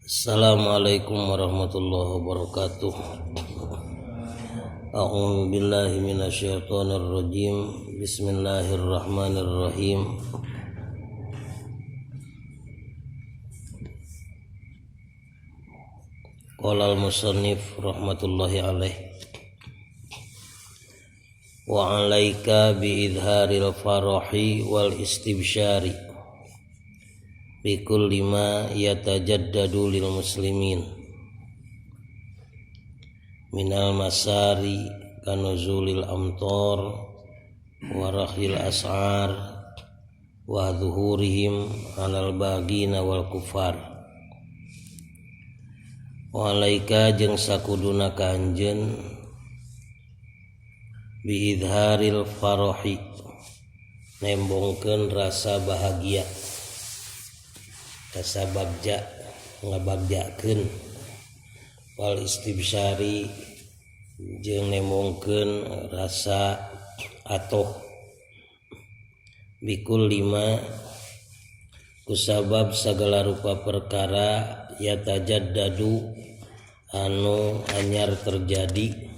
Assalamualaikum warahmatullahi wabarakatuh. A'udzu billahi minasyaitonir rajim. Bismillahirrahmanirrahim. Qala al-musannif rahmatullahi alaih. Wa 'alaika bi idharil farahi wal istibsyari bi kulli ma yatajaddadu lil muslimin minal masari kanuzulil amtar wa rakhil as'ar wa zuhurihim alal bagina wal kufar. Wa alaika jeung sakuduna ka anjeun bi idharil farahi nembongkeun rasa bahagia, rasa bagja, ngabagjakeun, wal istibsyari jeung nembongkeun rasa atoh, bikul lima kusabab sagala rupa perkara yatajaddadu anu anyar terjadi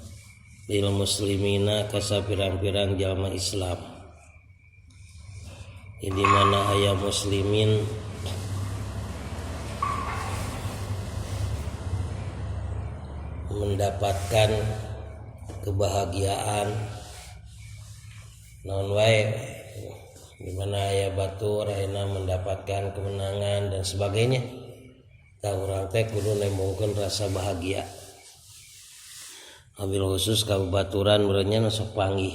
lil muslimina kasapirang-pirang jalma Islam. Di mana aya muslimin mendapatkan kebahagiaan naon wae, di mana aya batur ayeuna mendapatkan kemenangan dan sebagainya. Tah urang teh kudu nembongkeun rasa bahagia. Wabil khusus ka babaturan meureunnya nu sok panggih.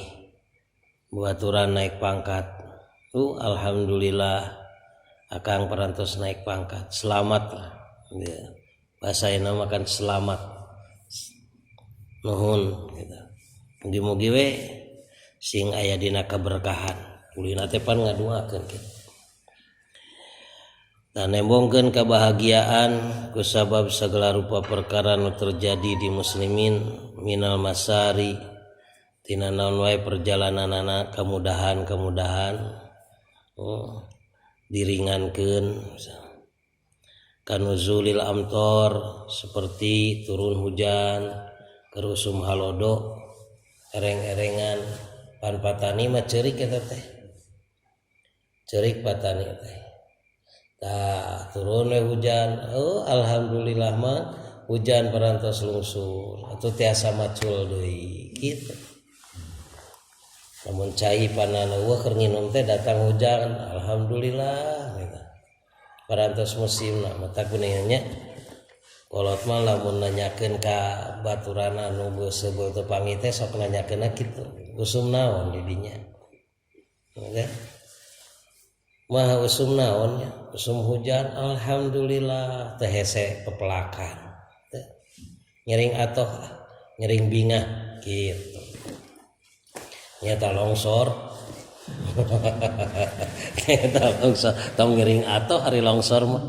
Babaturan naik pangkat. Alhamdulillah akang parantos naik pangkat. Selamat lah. Ya. Bahasa ayeuna mah kan selamat. Nuhun gitu. Mugi-mugi we sing aya dina kaberkahan. Ulina teh pan ngaduakeun kitu. Tah nembongkeun kabahagiaan kusabab sagala rupa perkara nu terjadi di muslimin minal masari tina naon wae perjalananana kemudahan-kemudahan, diringankeun, kanuzulil amtor seperti turun hujan, kerusum halodo, ereng-erengan pan patani mah ceurik eta teh, ceurik patani teh. Tah turun we hujan, oh alhamdulillah mah hujan parantos lungsur atuh tiasa macul deui kitu. Lamun cai panana eueuh keur nginum teh datang hujan, alhamdulillah gitu. Parantos musimna mata kuningnya. Kolot mah lamun nanyakeun ka baturan anu geus seubeuh teu panggih teh sok nanyakeunna kitu, usum naon di dinya. Ya. Maha usum naon nya, usum hujan alhamdulillah teh hese pepelakan. Teh ngiring atoh, ngiring bingah kitu. Nyata longsor. Nyata longsor, tong ngiring atoh hari longsor mah.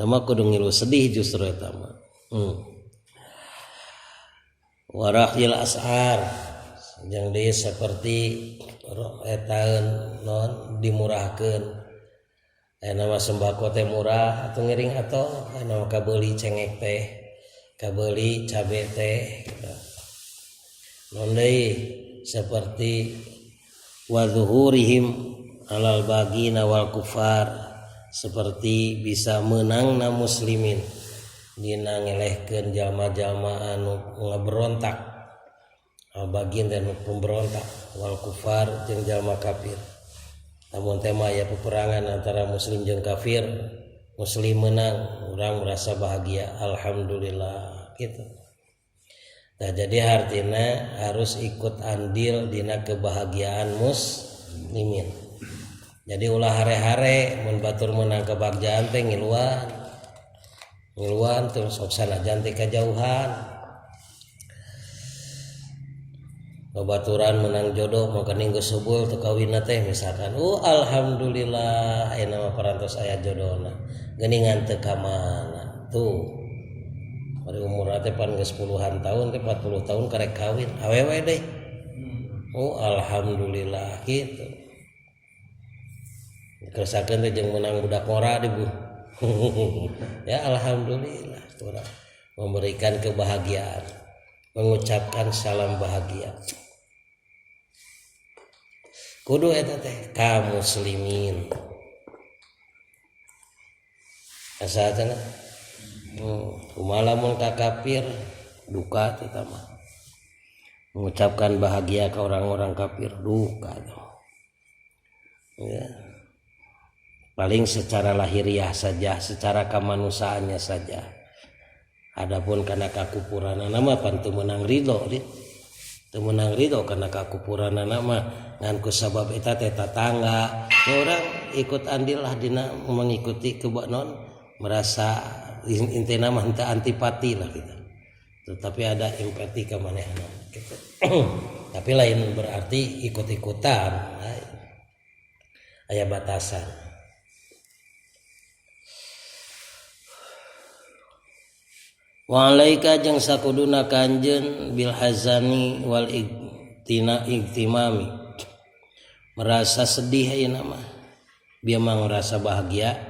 Mah kudu ngilu sedih justru eta mah. Warakhil as'ar jeung deui seperti etaeun non dimurahkeun. Ayeuna mah sembako teh murah atuh ngiring atoh, ayeuna mah kabeuli cengek teh, kabeuli cabe teh gitu. Non deui seperti wa zuhurihim alal bagina wal kufar, seperti bisa menangna muslimin dina ngelehkeun jalma-jalma anu ngaberontak, bagin dan pemberontak, wal kufar jeung jalma kafir. Lamun teh mah aya peperangan antara muslim jeung kafir, muslim menang, urang merasa bahagia, alhamdulillah gitu. Nah, jadi artinya harus ikut andil dina kebahagiaan muslimin. Jadi ulah hare-hare mun batur menang kebahagiaan teh ngiluan. Ngiluan terus sok sanajan teh kajauhan. Babaturan menang jodoh maka geus seubeuh teu kawinna teh misalkan. Alhamdulillah ayeuna mah parantos aya jodohna. Geuningan teu ka mana. Tuh. Bari umurna teh pan geus puluhan tahun teh 40 tahun karek kawin awewe deh. Alhamdulillah gitu. Keresakeun teh jeung menang budak ngora di bu. Ya alhamdulillah urang memberikan kebahagiaan, mengucapkan salam bahagia. Kudu eta teh ka muslimin. Asa teh kumaha lamun ka kafir duka teh mah. Mengucapkan bahagia ke orang-orang kafir duka tuh. Ya. Paling secara lahiriah saja, secara kemanusiaannya saja. Adapun kana kakupuranana mah pan teu meunang ridho, teu meunang ridho kana kakupuranana mah ngan ku sabab eta teh tatangga. Ya orang ikut andil lah dina mengikuti kebaknon merasa intina mah henteu antipati lah gitu. Tetapi ada empati ka manehna gitu. Tapi lain berarti ikut-ikutan, aya batasan. Wa alaika jeung sakuduna kanjeun bil hazani wal iktina iktimami, merasa sedih ayeuna mah, bieu mah ngerasa bahagia,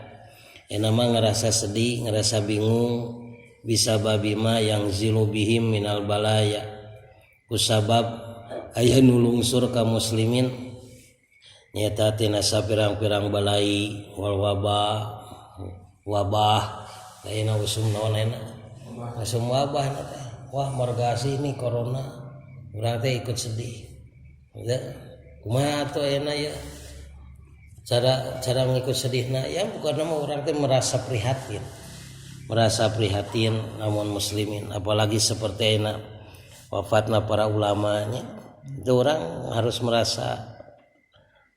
ayeuna mah ngerasa sedih, ngerasa bingung, bisa babima yang zilu bihim minal balaya, kusabab aya nu lungsur ka muslimin nyata tina sapirang-pirang balai wal wabah, wabah ayeuna usum naon ayeuna usum wabah na teh, wah margasi ini corona, urang teh ikut sedih. Ya, kumaha atuh ayeuna ya cara ngikut sedihna ya bukan nama urang teh merasa prihatin, merasa prihatin namun muslimin, apalagi seperti ayeuna wafatna para ulamanya, itu orang harus merasa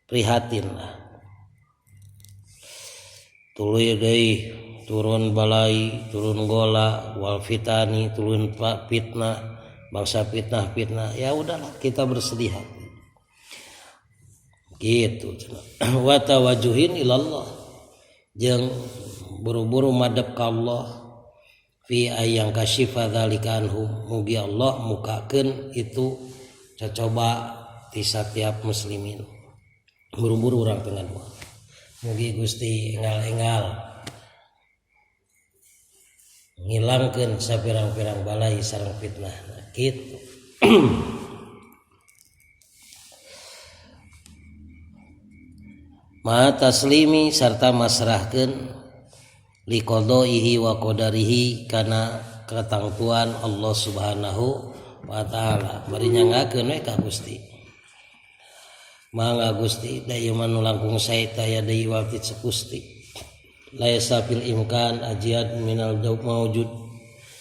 prihatin lah. Tuluy deui turun balai, turun gola, wal fitani, turun fitnah, bangsa fitnah-fitnah, ya udahlah kita bersedih hati. Gitu. Wa tawajuhin ilallah, jeung buru-buru madep ka Allah, fi ayang kasyifa dzalika anhum, mugi Allah mukakeun itu cocoba ti satiap muslimin. Buru-buru urang teh ngadua. Mugi Gusti engal-engal ngilangkeun sapirang-pirang balai sareng fitnah kitu. Ma taslimi sarta masrahkeun liqadaihi wa qadarihi kana katangtuan Allah Subhanahu wa taala. Bari nyangakeun we ka Gusti. Mangga Gusti da ieu mah nu langkung sae teh aya deui waktu Gusti. Laisa fil imkan ajiad minal maujud,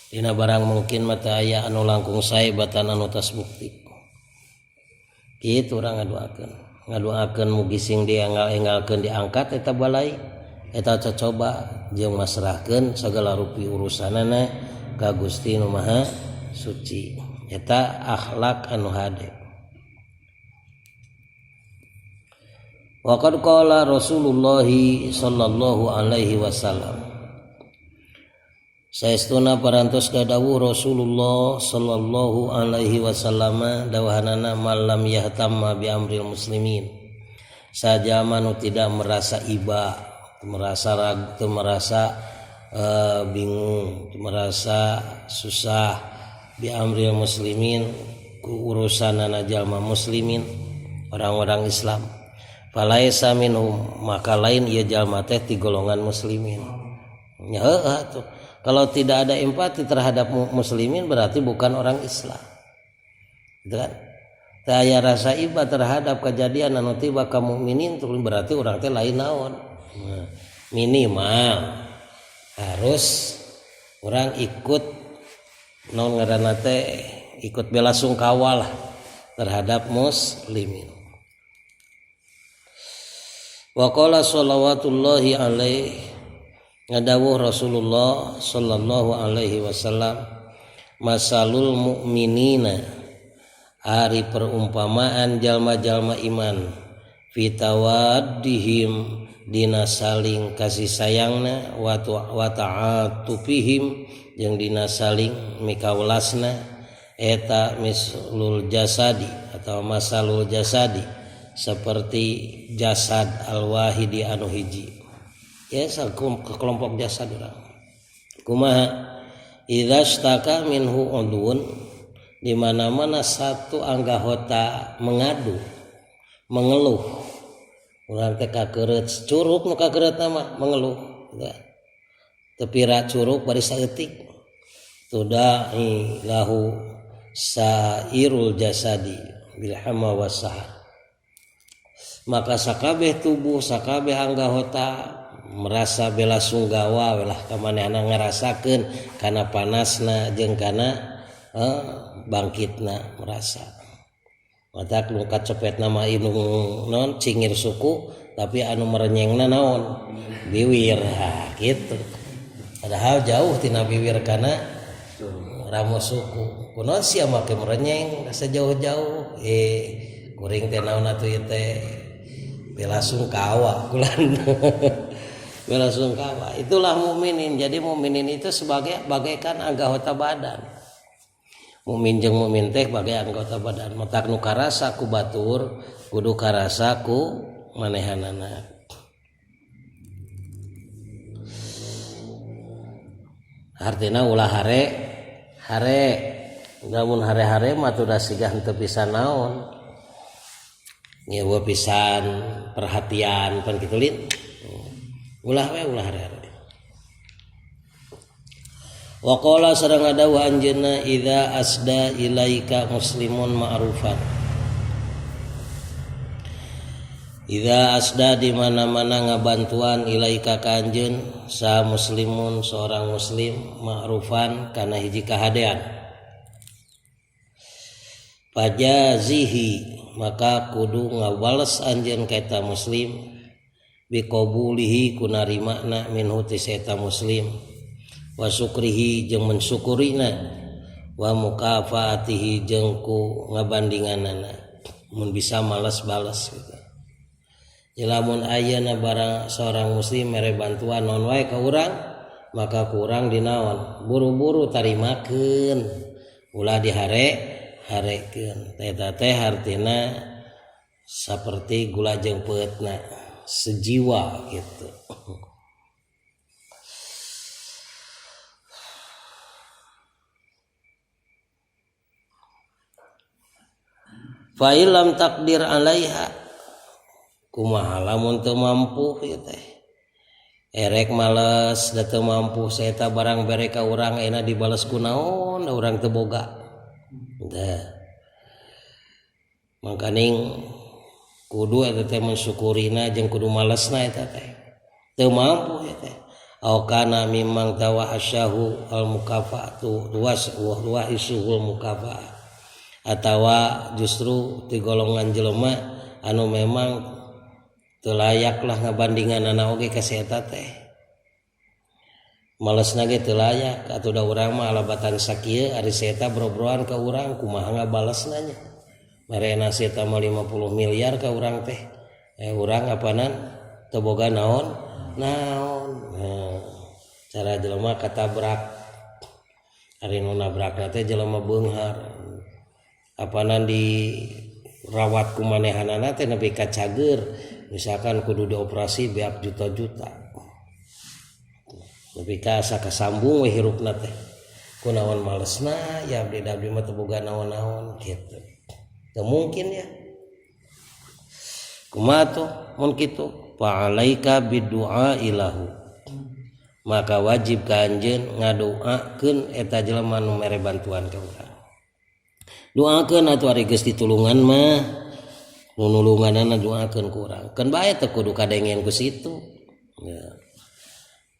dina barang mungkin mata aya anu langkung sae batan anu tas bukti. Kitu urang ngaduakeun, ngaduakeun mugi sing dienggal-enggalkeun diangkat eta balai eta cocoba jeung masrahkeun sagala rupi urusanana ka Gusti nu Maha Suci. Eta akhlak anu hade. Wa qad qala Rasulullah sallallahu alaihi wasallam, saestuna parantos dadawuh Rasulullah sallallahu alaihi wasallam dawahanana malam yahtamma bi amril muslimin, sajama nu tidak merasa iba, merasa ragu, merasa bingung, merasa susah bi amril muslimin ku urusanana jalma muslimin, orang-orang Islam, falaisa minhum, maka lain ieu jalma teh ti golongan muslimin. Ya heueuh atuh. Kalau tidak ada empati terhadap muslimin berarti bukan orang Islam. Gitu kan? Teu aya rasa iba terhadap kejadian anu tiba ka mukminin berarti urang teh lain naon. Nah, minimal harus orang ikut naon ngaranna teh ikut bela sungkawa lah terhadap muslimin. Wa qala shalawatullahi alaihi, ngadawuh Rasulullah sallallahu alaihi wasallam, masalul mukminina, ari perumpamaan jalma-jalma iman, fi tawaddihim dina saling kasih sayangna, wa ta'atufihim jeung dina saling mikawelasna, eta mislul jasadi atau masalul jasadi, seperti jasad al-wahidi anu hiji. Ya ke kelompok jasad urang. Kumaha idza staka minhu udun, di mana-mana satu anggota mengadu, mengeluh. Urang teh kakeureut curug nu kakeureutna mah mengeluh. Tepira curug bari saeutik. Tuda'i lahu sairul jasadi bil hama wasahar. Maka sakabeh tubuh sakabeh anggota merasa bela sunggawa welah kamanehna ngarasakeun kana panasna jeung kana bangkitna merasa. Matak nu kacepetna mah indung non cingir suku tapi anu merenyengna naon biwir ha kitu. Padahal jauh tina biwir kana ramo suku. Kunaon sia make merenyeng asa jauh-jauh kuring teh naon atuh ieu teh bela sungkawa kulan. Bela sungkawa. Itulah mukminin. Jadi mukminin itu sebagai bagaikan anggota badan. Mukmin jeung mukmin teh bagai anggota badan. Matak nu karasa ku batur kudu karasa ku manehanana. Artina ulah hare hare. Lamun hare-hare mah tuh da sigah henteu bisa naon. Ngewa pisan perhatian pan kitu lin. Ulah we ulah hare-hare. Wa qala sareng dawuh anjeunna idza asda ilaika muslimun ma'rufan. Idza asda di mana-mana ngabantuan ilaika ka anjeun sa muslimun seorang muslim ma'rufan kana hiji kahadean. Pajazihi maka kudu ngawales anjeun ka eta muslim biqabulihi kunarimana minhu ti eta muslim wa syukrihi jeung mensyukurina wa mukafaatihi jeung ku ngabandinganana mun bisa males-bales gitu. Lamun ayeuna barang seorang muslim mere bantuan naon wae ka urang maka kurang dinaon buru-buru tarimakeun ulah dihare harekeun eta teh hartina saperti gula jeung peutna sejiwa gitu. Fa illam taqdir alaiha kumaha lamun teu mampu ieu teh erek males da teu mampu saeta barang bere ka urang ayeuna dibales ku naon da urang teu boga. Dah. Mangkaning kudu eta teh mensyukurina jeung kudu malesna eta teh. Teu mampu eta teh. Au kana mimang tawahasyahu al mukafaatu was wa isuhul mukafaat. Atawa justru ti golongan jelema anu memang teu layak lah ngabandinganana oge ka si eta teh. Malesna ge teu layak atuh da urang mah alabatan sakieu ari si eta bro-broan ka urang kumaha ngabalesna nya. Marena si eta mah 50 miliar ka urang teh. Urang apanan teu boga naon? Naon. Nah, cara jelema katabrak. Ari nu nabrakna teh jelema beunghar. Apanan dirawat ku manehanana teh nepi ka cager. Misalkan kudu dioperasi beak juta-juta. Nepi ka asa kasambung we hirupna teh. Kunaon malesna ya abdi da abdi mah teu boga naon-naon kitu. Teu mungkin ya. Kumaha tuh mun kitu? Fa alaika bidu'a ilahu. Maka wajib ka anjeun ngadoakeun eta jelema nu mere bantuan ka urang. Doakeun atuh ari geus ditulungan mah nu nulunganana doakeun ku urang. Keun bae teu kudu kadengen ku situ. Ya.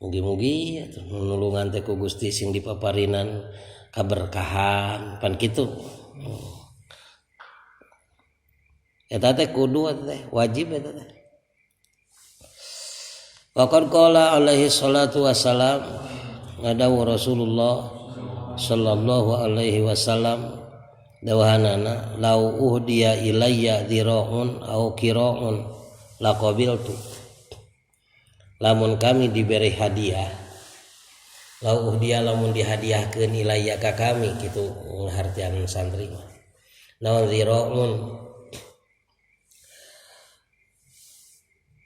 Mugi-mugi atuh nulungan teh ku Gusti sing dipaparinan kaberkahan pan kitu. Eta teh kudu eta teh wajib eta teh. Waqad qala alaihi salatu wassalam ngadawu Rasulullah sallallahu alaihi wasallam dawahanana lau uhdiya ilayya dhira'un au qira'un laqabiltu. Lamun kami diberi hadiah lau uhdiya lamun dihadiahkeun ilayya ka kami kitu ngahartian santri mah naon dhira'un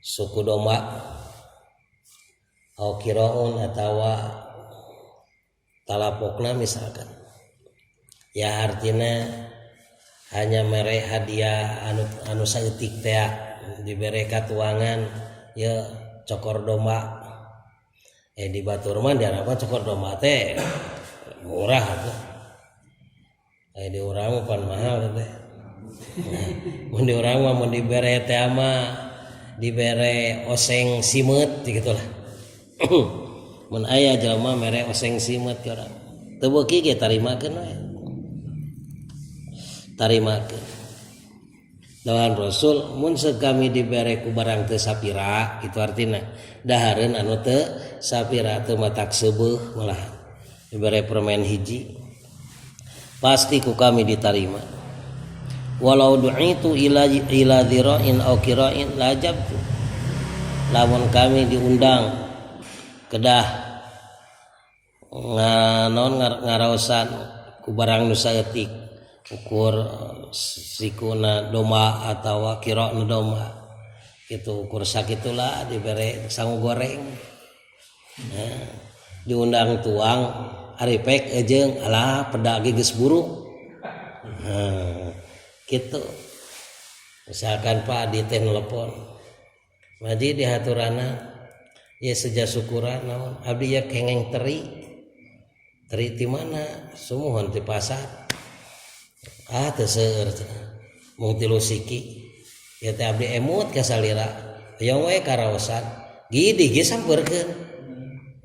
suku domba Au qiraun atawa talapokna misalkan. Ya artinya hanya mere hadiah anu saeutik teh dibere katuangan ya cokor domba. Di batur mah diharapkan cokor domba teh murah tuh. Di urang mah pan mahal teh. Mun di urang mah mun dibere teh mah dibere oseng simeut gitulah. Mun aya jelema mere oseng simeut ka urang. Teu beuki ge tarimakeun we. Tarimakeun. Lawan Rasul mun sekami dibere ku barang teu sapira kitu artina dahareun anu teu sapira teu matak seubeuh malah dibere permen hiji pasti ku kami ditarima. Walau du'itu ila dhira'in aw qira'in lajabtu. Lamun kami diundang kedah nganon ngaraosan ku barang nu saeutik ukur sikuna domba atawa qira'na domba kitu ukur sakitulah dibere sangu goreng. Nah, diundang tuang ari pek jeung alah peda ge geus buruk. Nah, kitu misalkan Pak Adi teh telepon Maji dihaturana ya seja syukuran naon abdi ya kengeng teri teri ti mana sumuhun ti pasar ah teu seueur cenah mung tilu siki ya teh abdi emut ka salira hoyong we karaosan gidih ge sampeurkeun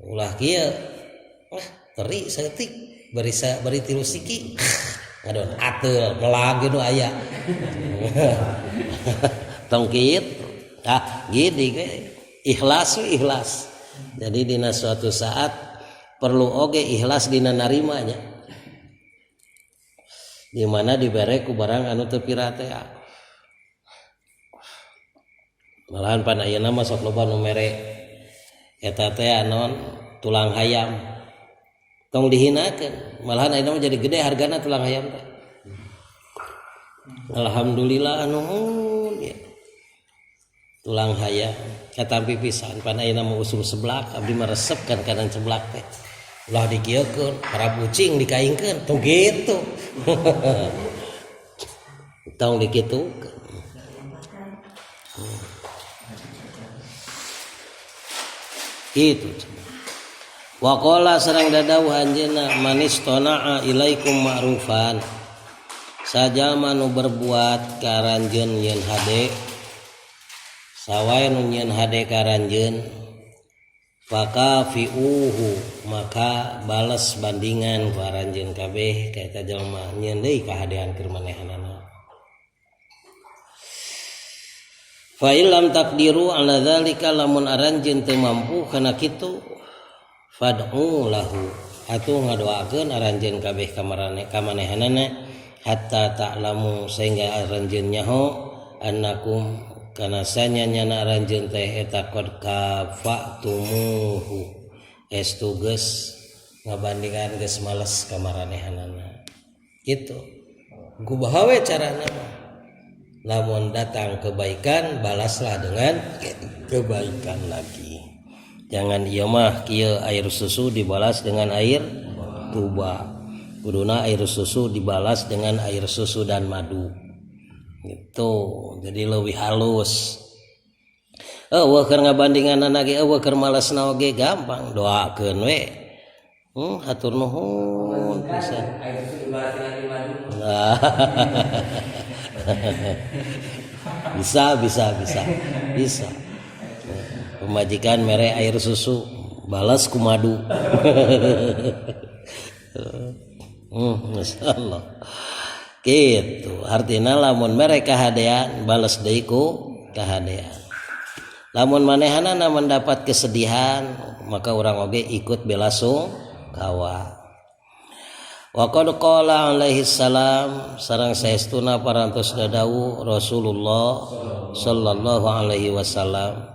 ulah kieu wah teri saeutik bari tilu siki ngadon ateul melag nu aya tong kitu ah gidih ge ikhlas ikhlas. Jadi dina suatu saat perlu oge ikhlas dina narimanya di mana dibere ku barang anu teu pira teh. Malahan pan ayeuna mah sok loba nu mere eta teh naon tulang hayam tong dihinakeun malahan ayeuna mah jadi gede hargana tulang hayam teh. Alhamdulillah nuhun ya. Tulang hayam katampi pisan pan ayeuna mah usum seblak abdi mah resep kan kana seblak teh ulah dikieukeun para kucing dikaingkeun tong kitu. Tong dikitukeun. Kitu. Waqala sareng dadawuh anjeunna manis tona'a ilaikum ma'rufan sajama nu berbuat ka aranjeun nyeun hade sawae nu nyeun hade ka aranjeun fakafiuhu maka bales bandingan ku aranjeun kabeh ka eta jelema nyeun deui kahadean keur manehanana. Fa illam taqdiru ala dzalika lamun aranjeun teu mampu kana kitu fad'u lahu atuh ngadoakeun aranjeun kabeh ka manehanana hatta ta'lamu sehingga aranjeun nyaho annakum kana sanya nyana aranjeun teh eta qad kafatumuhu estu geus ngabandingan geus males ka maranehanana kitu. Kumaha we carana mah lamun datang kebaikan balaslah dengan kebaikan lagi. Jangan ieu mah kieu air susu dibalas dengan air tuba. Kuduna air susu dibalas dengan air susu dan madu. Gitu. Jadi leuwih halus. Eueuh keur ngabandinganna ge eueuh keur malesna oge gampang doakeun we. Hatur nuhun pisan. Air susu dibalas dengan air madu. Bisa. Pemajikan mere air susu balas ku madu. Masyaallah. Gitu. Artina lamun mere kahadean balas deui ku kahadean. Lamun manehanana mendapat kesedihan maka urang oge ikut belasungkawa. Wa qad qala alaihi salam sareng saestuna parantos dawuh Rasulullah sallallahu alaihi wasallam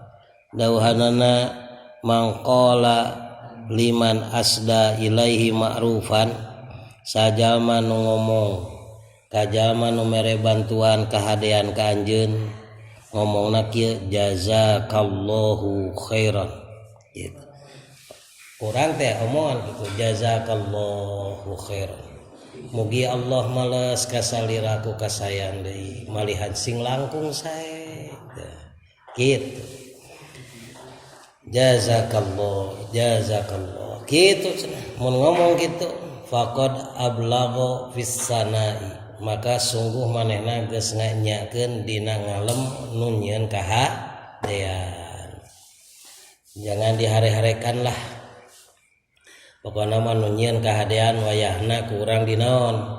dawuhanana mangqala liman asda ilaihi ma'rufan sajalma nu ngomong ka jalma nu mere bantuan kahadean ka anjeun ngomongna kieu jazakallahu khairan gitu. Kurang teh omongan gitu, jazakallahu khairan, mugi Allah males kasalira ku kasaean deui, malihan sing langkung sae gitu. Jazakallah, jazakallah gitu cenah. Mun ngomong gitu, faqad ablagha fis sanai, maka sungguh manehna geus nganyakeun dina ngalem nu nyieun kahadean. Jangan dihare-harekan lah, pokokna mah nu nyieun kahadean wayahna ku urang dinaon,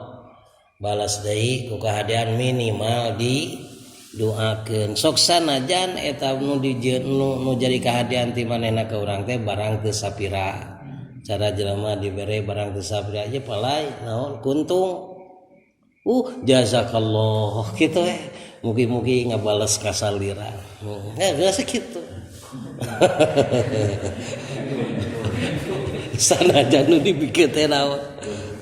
balas deui ku kahadean, minimal di doakeun. Sok sanajan eta nu di nu, nu jadi kahadean ti manehna ka urang teh barang teu sapira, cara jelema dibere barang teu sapira aja palai naon kuntung, jazakallah gitu eh, mugi-mugi ngabales kasalira. Ya geus kitu, sanajan nu dibikeun teh naon,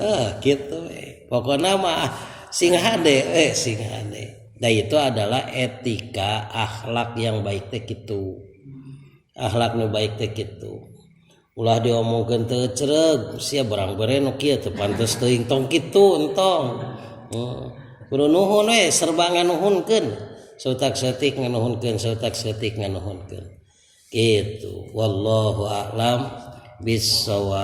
ah gitu eh. Pokokna mah sing hade eh, sing hade. Nah, itu adalah etika akhlak yang baik teh kitu, akhlak nu baik teh kitu. Ulah diomongkeun teu cereg sia, barang bere nu kieu teu pantes teuing, tong kitu, entong. Kudu nuhun we, serba nganuhunkeun, sautak saeutik nganuhunkeun, sautak saeutik nganuhunkeun gitu. Wallahu a'lam bissawab.